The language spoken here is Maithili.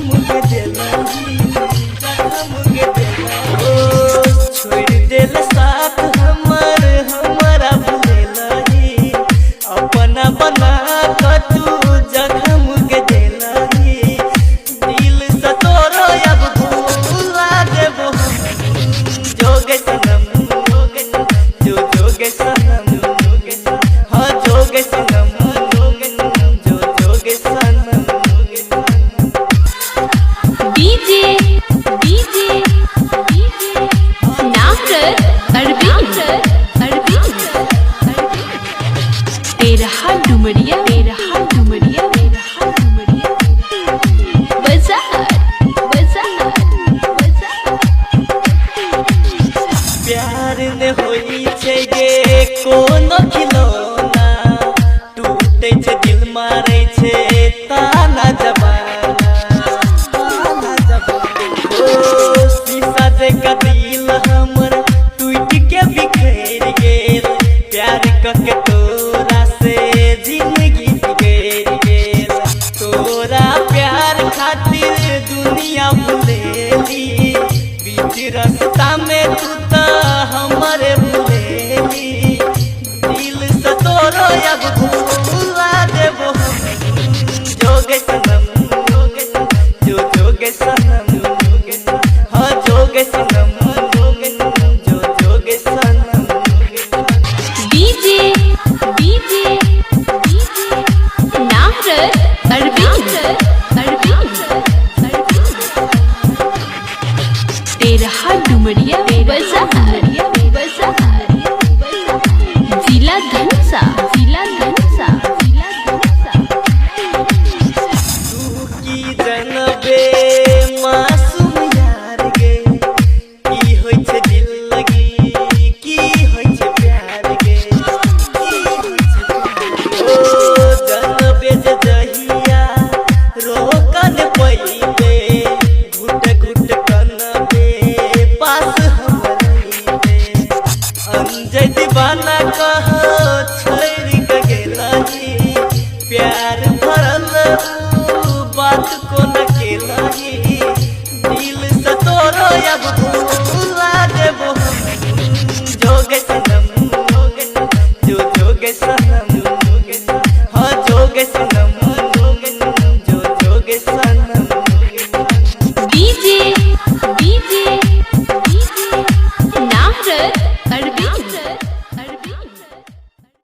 जखम के देलही, जखम के देलही। ओ छोड़ देल साथ हमर, हमरा भुलेलही। अपना बना क तू जखम के देलही। दिल से तोरो अब भूला देबो हम। जोगे सनम, जोगे जो जोगे सनम, जोगे हाँ जोगे सनम, जोगे जो जोगे सनम, जोगे सनम। डीजे डीजे डीजे नामरत अरबी अरबी तेरहा डुमरिया, तेरहा डुमरिया, तेरहा डुमरिया बाजार, बाजार, बाजार। प्यार ने होई छै गे कोनो खिलौना, टूटे छै दिल मारे छै ताना जमाना, ताना जमाना। ओ शीशा जकाँ दिल हमर टूट के बिखर गेल, प्यार क के तोरा से जिंदगी बिगड़ गेल। तोरा प्यार खातिर दुनिया भुलेली, बीच रास्ता में तू त हमरे भुलेली। दिल से तोरो अब भूला देबो हम। जोगे सनम, जोगे जो जोगे सनम, जोगे हाँ जोगे सनम, जोगे जो जोगे सनम, जोगे सनम। डीजे डीजे डीजे नामरत अरबी अरबी तेरहा डुमरिया बाजार, बाजार, जिला धनसा, जिला धनसा, जिला धनसा। तू की जनबे माँ।